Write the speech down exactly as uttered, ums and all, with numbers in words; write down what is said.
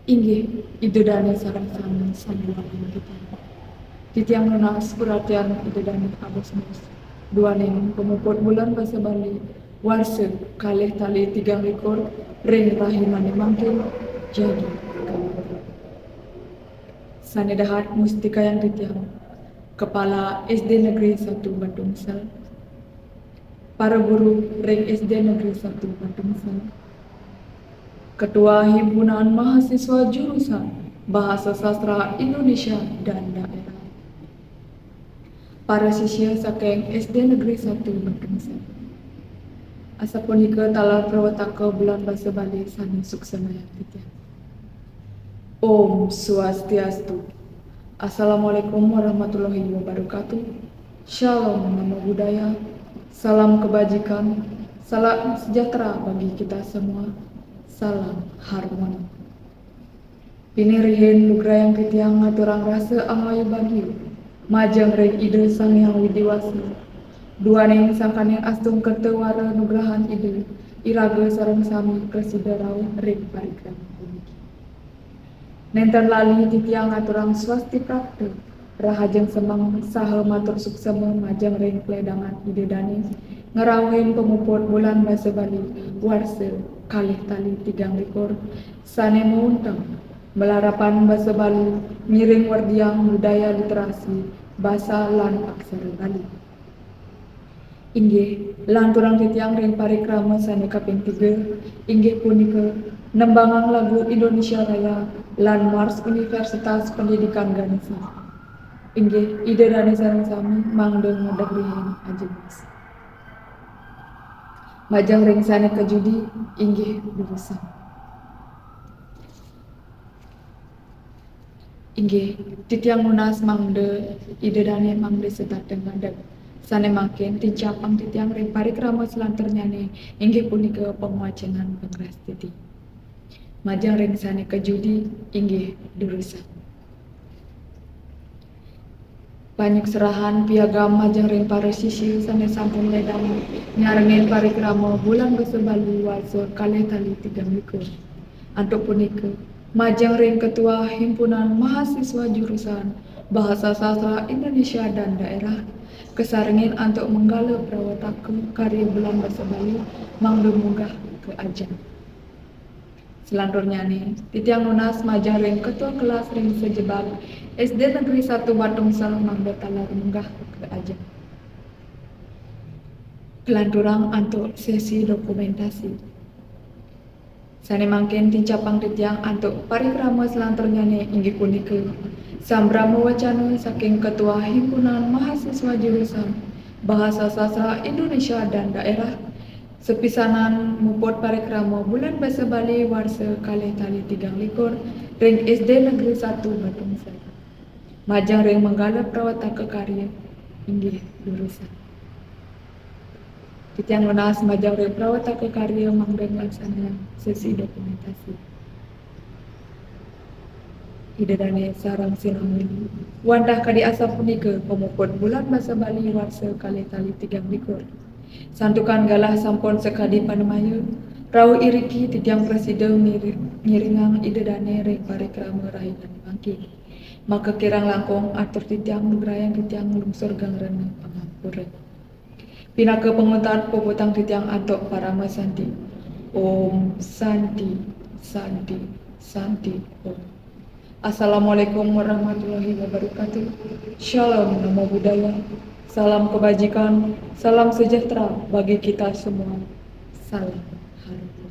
Inggih, Ida Dane sareng sami sambuang titiang. Titiang nunas perhatian Ida Dane Agustus. Duaning pemuput bulan basa Bali, warsa kalih tali tigang likur, ring rahinaning mangkin, jagi kaluarga. Sane dahat mustikayang titiang, Kepala S D Negeri satu Batu Mesel, para guru ring S D Negeri satu Batu Mesel, Ketua Himpunan Mahasiswa Jurusan Bahasa Sastra Indonesia dan Daerah, para sisya saking S D Negeri satu Batu Mesel. Asapunika taler prawetaka bulan basa Bali sane suksmayang titiang. Om Swastiastu. Assalamualaikum warahmatullahi wabarakatuh. Shalom Namo Buddhaya. Salam kebajikan. Salam sejahtera bagi kita semua. Salam harmoni. Pinih rihin lugrayang titiang ngaturang rasa angayu bagia majeng ring Ida Sang Hyang Widi Wasa. Duaning sangkaning astung kerta wara nugrahan Ida, iraga sareng sami prasida rauh ring parikrama puniki. Nenten lali titiang ngaturang swasti prapta, rahajeng semeng saha matur suksema majeng ring kledangan Ida Dane, ngrauhin pamuput bulan basa Bali warsa kalih tali tigang likur, sane maunteng malarapan basa Bali ngiring werdiang budaya literasi, basa lan aksara Bali. Inggih, lanturang titiang ring parikrama sane kaping tiga, inggih punika nembangang lagu Indonesia Raya lan Mars Universitas Pendidikan Ganesha. Inggih, Ida Dane sareng sami mangda ngadeg rihin ajemas. Majeng ring sane kajudi, inggih durusang. Inggih, titiang nunas mangda Ida Dane mangda setata ngadeg. Sane mangkin tincapang titiang ring parikrama selanturnyane, inggih punika pangwacenan pangrastiti. Majeng ring sane kajudi, inggih durusang. Panyukserahan piagam majeng ring para sisya sane sampun ledang nyarengin parikrama bulan basa Bali warsa kalih tali tigang likur. Antuk punika, majeng ring Ketua Himpunan Mahasiswa Jurusan Bahasa Sastra Indonesia dan Daerah, kasarengin antuk manggala prawetaka karya bulan basa Bali mangda munggah ka ajeng. Selanturnyane, titiang nunas majeng ring ketua kelas ring sajebag S D Negeri satu Batu Mesel mangda taler munggah ka ajeng. Kalanturang antuk sesi dokumentasi. Sane mangkin tincapang titiang antuk parikrama selanturnyane inggih punika sambrama wacana saking Ketua Himpunan Mahasiswa Jurusan Bahasa Sastra Indonesia dan Daerah, sapisanan muput parikrama bulan basa Bali warsa kalih tali tigang likur ring S D Negeri satu Batu Mesel. Majeng ring manggala prawetaka karya, inggih durusang. Titiang nunas majeng ring prawetaka karya mangda nglaksanayang sesi dokumentasi. Ida Dane sareng sinambi, wantah kadi asapunika pamuput bulan basa Bali warsa kalih tali tigang likur. Santukan galah sampun sakadi panemaya, rauh iriki titiang prasida ngiri-, ngiringang Ida Dane ring parikrama rahinane mangkin. Maka kirang langkung atur titiang lugrayang titiang nglungsur geng rena pangampura. Pinaka panguntat puputang titiang antuk parama santi. Om Santi, Santi, Santi, Om. Assalamualaikum warahmatullahi wabarakatuh. Shalom Namo Buddhaya. Salam kebajikan, salam sejahtera bagi kita semua. Salam harmoni.